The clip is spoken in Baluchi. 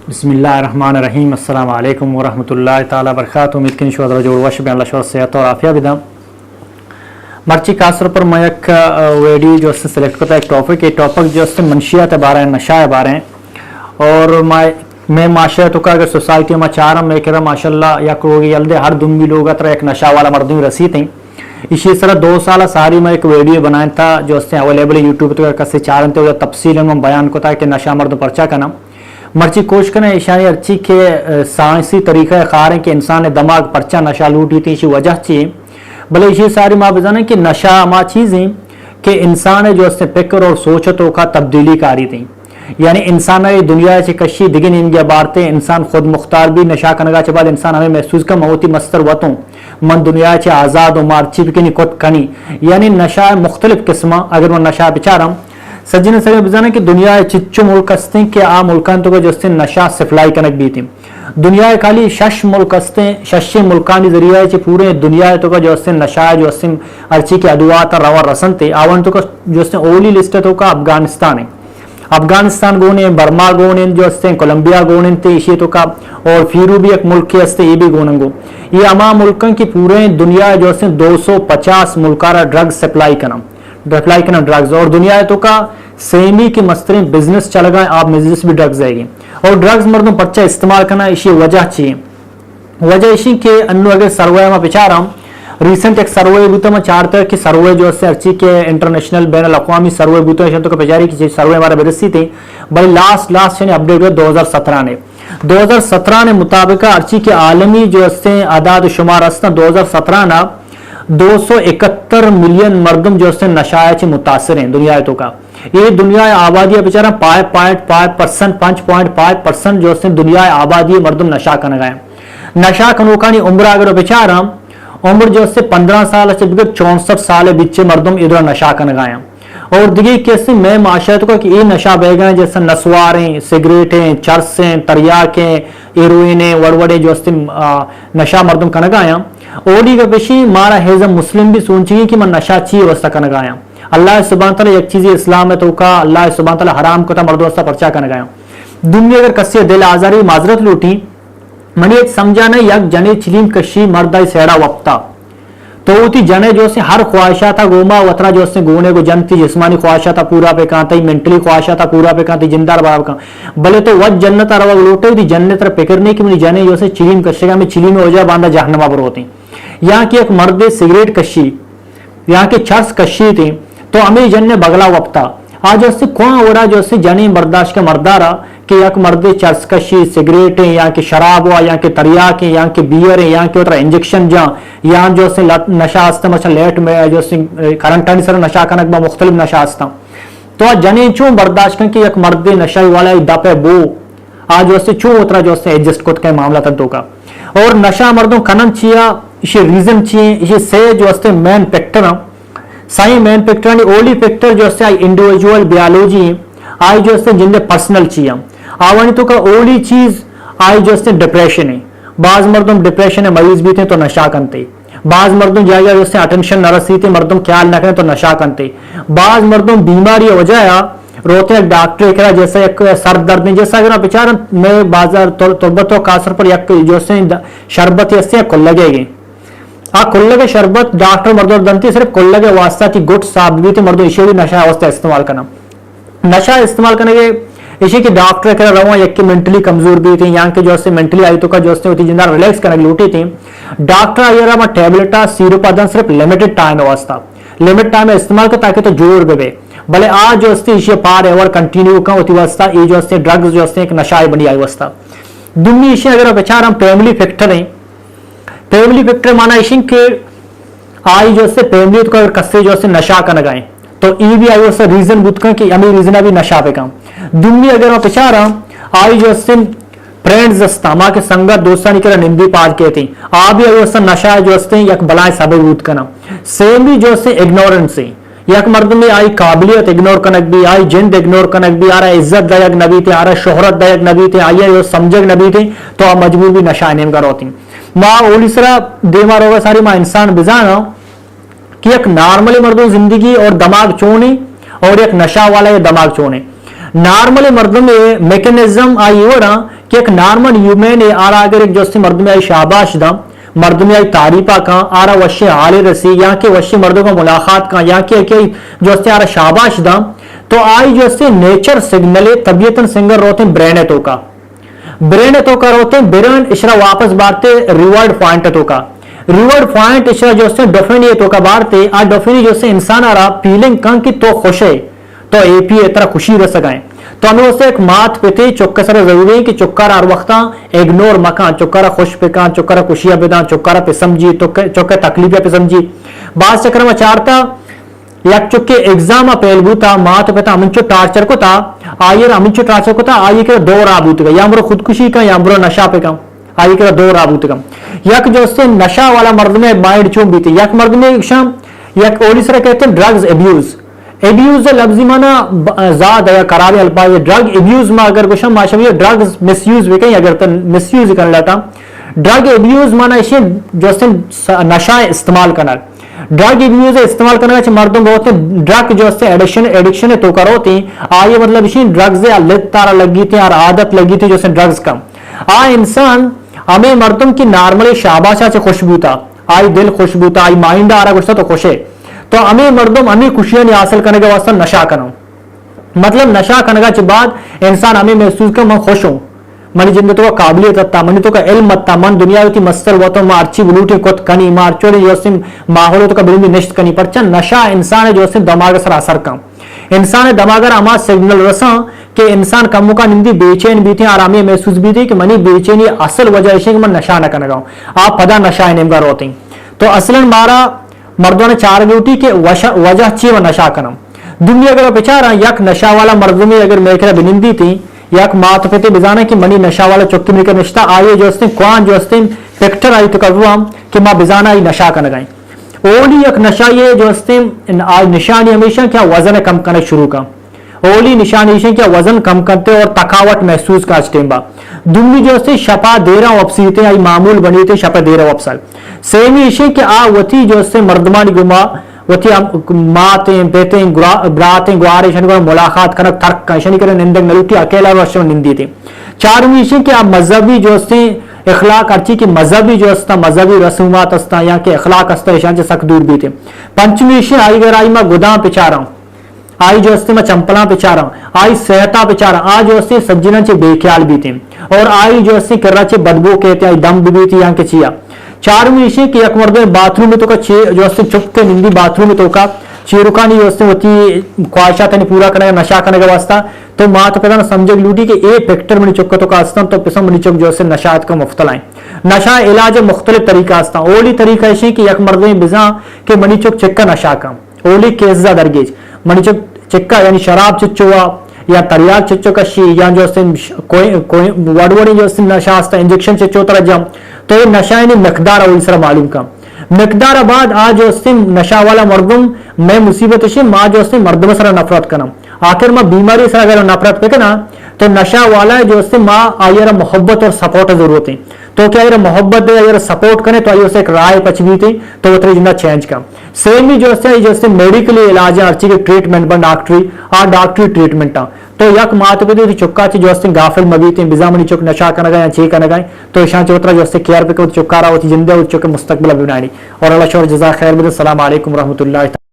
بسم اللہ الرحمن الرحیم۔ السلام علیکم ورحمۃ اللہ تعالی وبرکاتہ۔ امید کنی شما درا جوڑ وش بے، اللہ شما صحت اور عافیہ بداں۔ مرچی خاص طور پر میں یک، آ، ویڈیو جو است سلیکٹ کرتا، ایک ٹاپک، یہ ٹاپک جو است منشیات بارے، نشہ بارے۔ اور میں، میں معاشرہ تو کا اگر سوسائٹی ما چارم میں کرا ماشاءاللہ یک روگی یلدے ہر دنبی لوگ تر ایک نشہ والا مردم رسیتے ہیں۔ اسی طرح دو سال ساری میں ایک ویڈیو بنائیں تھا جو است اویلیبل یوٹیوب تو کسی چارن تے تفصیل میں بیان کو تھا کہ نشہ مردم پرچا کنا۔ مرچی کوشش کنیں ایشانی ہرچی کہ، آ، سائنسی طریقہ کار ہیں کہ انسان دماغ پرچا نشہ لوٹی تھی، ایشی وجہ چی ہیں۔ بلے ایشی ساری ما بزانیں کہ نشہ ہما چیز ہیں کہ انسان جو است فکر اور سوچ تو کا تبدیلی کاری تھی۔ یعنی انسان یہ دنیا چہ کشی دگہ نیمگی بارتے، انسان خود مختار بھی، نشہ کنگا چہ بعد انسان ہمیں محسوس کن من وتی مستر وتوں، من دنیا چہ آزاد ہوں، مارچی بکنی کت کنی۔ یعنی نشہ مختلف قسم، اگر من نشہ بچارم، سجن سر بزانیں کہ دنیا ء چچو ملک ہستیں کہ آ ملکان تو کا جو استیں نشہ سپلائی کنگ بیتیں۔ دنیا ء خالی شش ملک ہستیں، شش ملکانی ذریعہ چہ پورے دنیا ء تو کا جو استیں نشہ جو استیں ہرچی کہ ادوات روا رسنتے، آوان تو کا جو استیں اولی لسٹ تو کا افغانستان ہے۔ افغانستان گون ہیں، برما گون ہیں، جو استیں کولمبیا گون ہیں تے ایشی تو کا، اور فیرو بھی ایک ملک ہستے، یہ بھی گوننگو۔ یہ ہما ملکن کہ پورے دنیا جو استیں دو سو پچاس ملکارا ڈرگ سپلائی کنم۔ سپلائی کنن ڈرگز اور دنیا ء توکا سیمی کہ مستریں بزنس چلگا، آ بزنس بھی ڈرگز ہے گی۔ اور ڈرگز مردم پرچا استعمال کنا، ایشی وجہ چی ہیں؟ وجہ ایشی کہ انو اگر سروے ما بچارم، ریسنٹ ایک سروے بوتا، ما چارتا کہ سروے جو است ہرچی کہ انٹرنیشنل بین الاقوامی سروے بوتا، ایشان تو کہ بچاری کہ سروے ہمارا برسی تھے، بلے لاسٹ، لاسٹ یعنی اپڈیٹ ہوا دو ہزار سترہ نے۔ دو ہزار سترہ نے مطابق ہرچی کہ عالمی جو استیں اعداد و شمار استاں، دو ہزار سترہ نا دو سو اکہتر ملین مردم جو استیں نشہ چہ متاثر ہیں دنیا تو کا۔ یہ دنیا آبادی بچارا فائیو پوائنٹ فائیو پرسنٹ، پانچ پوائنٹ فائیو پرسنٹ جو استیں دنیا آبادی مردم نشہ کنگا ہیں۔ نشہ کنوکانی عمر اگر بچارا، عمر جو استیں پندرہ سال سے بگر چونسٹھ سال بیچے مردم ادھر نشہ کنگا ہیں۔ اور دگہ کیسے میں معاشرہ تو کا کہ یہ نشہ بیگا ہیں، جیسے نسوار ہیں، سگریٹ ہیں، چرس ہیں، تریاک ہیں، ہیروئن ہیں، وڑ وڑے جو استیں، آ، نشہ مردم کنگا ہیں۔ اولی کا پیشی مارا ہیزم مسلم بھی سوچی کہ من نشہ چی واسطہ کنگا ہیں۔ اللہ سبحانہ تعالی یک چیزی اسلام ہے تو کا اللہ سبحانہ تعالی حرام کو تا مردم واسطہ پرچا کنگا ہیں۔ دنیا اگر کسی دل آزاری معذرت لوٹی، منی ہچ سمجھا نہ، یک جنے چلیم کشی مرد آئی سیڑا وپتا۔ تو وتی جنے جو سے ہر خواہشاتا گوما وترا جو سے گونے گو جنتی، جسمانی خواہشاتا پورا پہ کانتا، مینٹلی خواہشاتا پورا پہ کانتا، جندار برابر کان۔ بلے تو وت جنت روگ لوٹے، وتی جنت را فکر نہیں کہ منی جنے جو سے چلیم کشگا، میں چلیم وجہ باندا جہنما بروتیں۔ یا کہ یک مردے سگریٹ کشی، یا کہ چرس کشیت، تو ہمے جن بگلا وپتا۔ آ جو است کواں وڑا جو است جنین برداشت کے مردارا کہ یک مردے چرس کشی، سگریٹ ہیں، یا کہ شراب ہوا، یا کہ تریاک ہیں، یا کہ بیئر ہیں، یا کہ وترا انجیکشن جاں، یا جو است لت-، نشہ است، مثلا لیٹ میں جو است کرنٹانی سر نشہ کنک با مختلف نشہ استاں۔ تو آ جنین چون برداشت کن کہ یک مردے نشہ والا دپے بو، آ جو است چون وترا جو است ایڈجسٹ کت کے معاملہ تن تو کا۔ اور نشہ مردم کنن چیا، اسے ریزن چی ہیں، اسے سے جو است مین فیکٹر ہیں۔ سائیں مین فیکٹرانی اولی فیکٹر جو است آئی انڈیویجول بیالوجی ہیں، آئی جو است جندے پرسنل چی ہیں۔ آوانی تو کا اولی چیز آئی جو است ڈپریشن ہیں۔ بعض مردم ڈپریشن مریض بیتے تو نشہ کنتے۔ بعض مردم جاگہ جو است اٹینشن نہ رسیتے، مردم خیال نہ کریں تو نشہ کنتے۔ بعض مردم بیماری وجہ روتے یک ڈاکٹر کرا، جیسا یک سر درد ہیں، جیسا اگر آپ بچارن میں بازار تر-، تربت و خاص طور پر یک جو سے د-، شربت ہستے ہیں کلگے گے۔ آ کلگے شربت ڈاکٹر مردم دنتی صرف کلگے واسطہ تی گٹ صاحب بھی تے مردم اشی بھی نشہ واسطہ استعمال کنا۔ نشہ استعمال کرنے کے اشی کہ ڈاکٹر کرا رواں یک مینٹلی کمزور بھی تے یا کہ جو سے مینٹلی آئی تو کا جو سے ہوتی جندار ریلیکس کرنے کی لوٹی تھی۔ ڈاکٹر آئی را ما ٹیبلٹا سیرپ آدن صرف لمیٹڈ ٹائم واسطہ۔ لمٹ ٹائم استعمال کر تاکہ تو جوڑ بے بے۔ بلے آ جو استے ایشی پار ایور کنٹینیو کن وتی واسطہ، اے جو استے ڈرگز جو استے ایک نشہ بنی آئی واسطہ۔ دومی ایشی اگر بچار ہم فیملی فیکٹر ہیں، فیملی فیکٹر معنی ایشی کہ آئی جو استے فیملی تو اگر کسے جو استے نشہ کنگا ہیں تو ای بھی آئی واسطہ ریزن بوت کن کہ ہمیں ریزن بھی نشہ پہ کن۔ دومی اگر ہم بچار ہم آئی جو استے فرینڈز استا، ما کہ سنگت دوستانی کرا نندی پاد کیتی، آ بھی آئی واسطہ نشہ جو استے یک بلائیں سبب بوت کنا۔ سیمی جو استے اگنورنس ہیں، یک مردمے آئی قابلیت اگنور کنگ بی، آئی جند اگنور کنگ بی، آرا عزت دئیگ نہ بیت، آرا شہرت دئیگ نہ بیت، آئی ء سمجھگ نہ بیت، تو آ مجبور بی نشہ ء نیمگا روت۔ ما اولی سرا دیما روگا ساری ما انسان بزاناں کہ یک نارمل مردم زندگی اور دماغ چون ہے اور یک نشہ والا دماغ چون ہے۔ نارمل مردم ءِ میکانزم آئی وڑا کہ یک نارمل ہیومن ءَ آرا اگر یک جستے مردم آئی شاباش داں، مردم آئی تعریف ءَ کاں، آرا وشیں حالے رسی یا کہ وشیں مردم کا ملاقات کاں یا کہ کہ جستے آرا شاباش داں، تو آئی جستے نیچر سگنل، طبیعتاً سگنل روتیں برین ءِ توکا۔ برین ءِ توکا روتیں، برین اشرا واپس بارتے ریوارڈ پوائنٹ ءِ توکا۔ ریوارڈ پوائنٹ اشرا جستے ڈوپامین ءِ توکا بارتے، آ ڈوپامین جستے انسان آرا فیلنگ کاں کہ تو خوش ئے، تو ہیپی ئے، ترا خوشی رسگا ایں۔ تو ہمے واسطہ یک مات پتے چک ءِ سرا ضروری ایں کہ چکارا ہر وقتا اگنور مکاں، چکارا خوش بکاں، چکارا خوشی ءَ بداں، چکارا پسمجھی، چک ءِ تکلیف ءَ پسمجھی۔ باز چکر ما چارتا، یک چکے ایگزام ءَ فیل بوتا، مات ءُ پتا ہمنچو ٹارچر کتا، آئی ءَ ہمنچو ٹارچر کتا، آئی ءِ کرا دو راہ بوتگا، یا برو خودکشی کن یا برو نشہ بکن، آئی ءِ کرا دو راہ بوتگا۔ یک جستے نشہ والا مردمے مائنڈ چون بیتے، یک مردمے شام، یک اولی سرا کہتے ہیں ڈرگز ابیوز۔ ابیوز لفظی معنی ب-، زیادہ یا خرابیں الفاظ۔ ڈرگ ابیوز ما اگر گوشاں، ما شمی ڈرگز مس یوز بکن، اگر تن مس یوز کن لٹا، ڈرگ ابیوز معنی اشی جستے س-، نشہ استعمال کنگ۔ ڈرگ ابیوز ءِ استعمال کنگا چہ مردم روتیں، ڈرگ جستے ایڈکشن، ایڈکشن ءِ توکا روتیں، آئی مطلب اشی ڈرگز ءِ لت آرا لگیتیں، آرا عادت لگیتیں جستے ڈرگز کم۔ آ انسان ہمے مردم کہ نارمل شاباش ءَ چہ خوش بوتا، آئی دل خوش بوتا، آئی مائنڈ آرا گوشتا تو خوش ئے، تو ہمے مردم ہمے خوشیانی حاصل کنگ ءِ واسطہ نشہ کنوں۔ مطلب نشہ کنگا چہ بعد انسان ہمے محسوس کن من خوش اوں، منی جند ءِ توکا قابلیت اتا، منی توکا علم اتا، من دنیا وتی مستر وتوں، ما ہرچی بلوٹیں کت کنی، ما ہرچوڑیں جستے ماحول ءِ توکا بلندی نشت کنی۔ پرچا؟ نشہ انسان ءِ جستے دماغ ءِ سرا اثر کن، انسان ءِ دماغ ءَ ہما سگنل رساں کہ انسان کمکا نندی بے چین بیتیں، آرامی محسوس بیتیں کہ منی بے چینی اصل وجہ اشیں کہ من نشہ نہ کنگا اوں۔ آ پدا نشہ ءِ نیمگا روتیں۔ تو اصلاً مارا مردماں چارگ لوٹی کہ وش-، وجہ چی و نشہ کنم۔ دومی اگر بچاراں یک نشہ والا مردمے اگر مئے کرا بنندیتیں، یک مات پتے بزاناں کہ منی نشہ والا چکے مئے کرا نشتہ، آئی جستیں کوان جستیں پکٹر آئی توکا بواں کہ ما بزاناں آئی نشہ کنگا ایں۔ اولی یک نشہ یہ جستیں آئی نشانی ہمیشہ کہ وزن کم کنگ شروع کن۔ اولی نشانی ایشیں کہ وزن کم کنتے اور تھکاوٹ محسوس کا اس ٹیم با۔ دومی جو استے شپا دیرا وپسیتے، آئی معمول بنیتے شپا دیرا وپسگ۔ سیمی ایشیں کہ آ وتی جو استے مردمانی گما وتی ہم-، ماتیں، پیتیں، گرا-، براتیں، گوارے شنی گما ملاقات کنگ ترک کن، شنی کرے نندگ نلوٹی، اکیلا روشن نندیتے۔ چارمی ایشیں کہ آ مذہبی جو استے اخلاق ہرچی کہ مذہبی جو استا، مذہبی رسومات استا یا کہ اخلاق استا، ایشان چہ سک دور بیتے۔ پنچمی ایشیں آئی گر آئی ما گداں پچاراں۔ آئی جو استے ما چمپلاں پچاراں، آئی صحتا پچاراں، آ جو استے سجناں چہ بے خیال بیتیں اور آئی جو استے کرا چہ بدبو کہتے، آئی دم ببیت یا کہ چیا۔ چارمی ایشیں کہ یک مردم باتھ روم توکا چے جو استے چپتے نندی باتھ روم توکا چیرکانی جو استے وتی خواہشاتانی پورا کنگا، نشہ کنگا واسطہ، تو مات پتاں سمجھگ لوٹی کہ اے فیکٹر منی چک توکا استاں، تو پسا منی چک جو استے نشہ اتکا مفتلائیں۔ نشہ علاج مختلف طریقہ استاں۔ اولی طریقہ ایشیں کہ یک مردمے بزاں کہ منی چک چکا نشہ کن۔ اولی کیسز ء درگیج۔ منی چک-، چکا یعنی شراب چچو ء یا تریاک چچو کشی یا جو استیں ش-، کوئی، کوئی وڑ وڑیں جو استیں نشہ است انجیکشن چچو ترا جم، تو اے نشہ یعنی مقدار اولی سرا معلوم کن۔ مقدار بعد آ جو استیں نشہ والا مردم، میں مصیبت اشی ما جو استیں مردم سرا نفرت کنم۔ آخر ما بیماری سرا اگر نفرت بکنا تو نشہ والا جو استیں ما آئی را محبت اور سپورٹ ضرورت ہیں۔ تو کہ آئی را محبت دے، آئی را سپورٹ کنے تو آئی اسے ایک رائے پچ بیتے تو وتری جندا چینج کن۔ سیمی جو استے، آئی جو استے میڈیکلی علاج ہیں، ہر چیز کے ٹریٹمنٹ بن ڈاکٹری، آ ڈاکٹری ٹریٹمنٹ آ۔ تو یک مات پہ دے چکا چی جو استے غافل مبیتے، بزا منی چک نشہ کنگا یا چی کنگا، تو اشان چی وترا جو استے کیئر پہ کہ چکا را وتی جندے و چک مستقبل بنانی۔ اور اللہ شور جزا خیر بدے۔ السلام علیکم ورحمۃ اللہ۔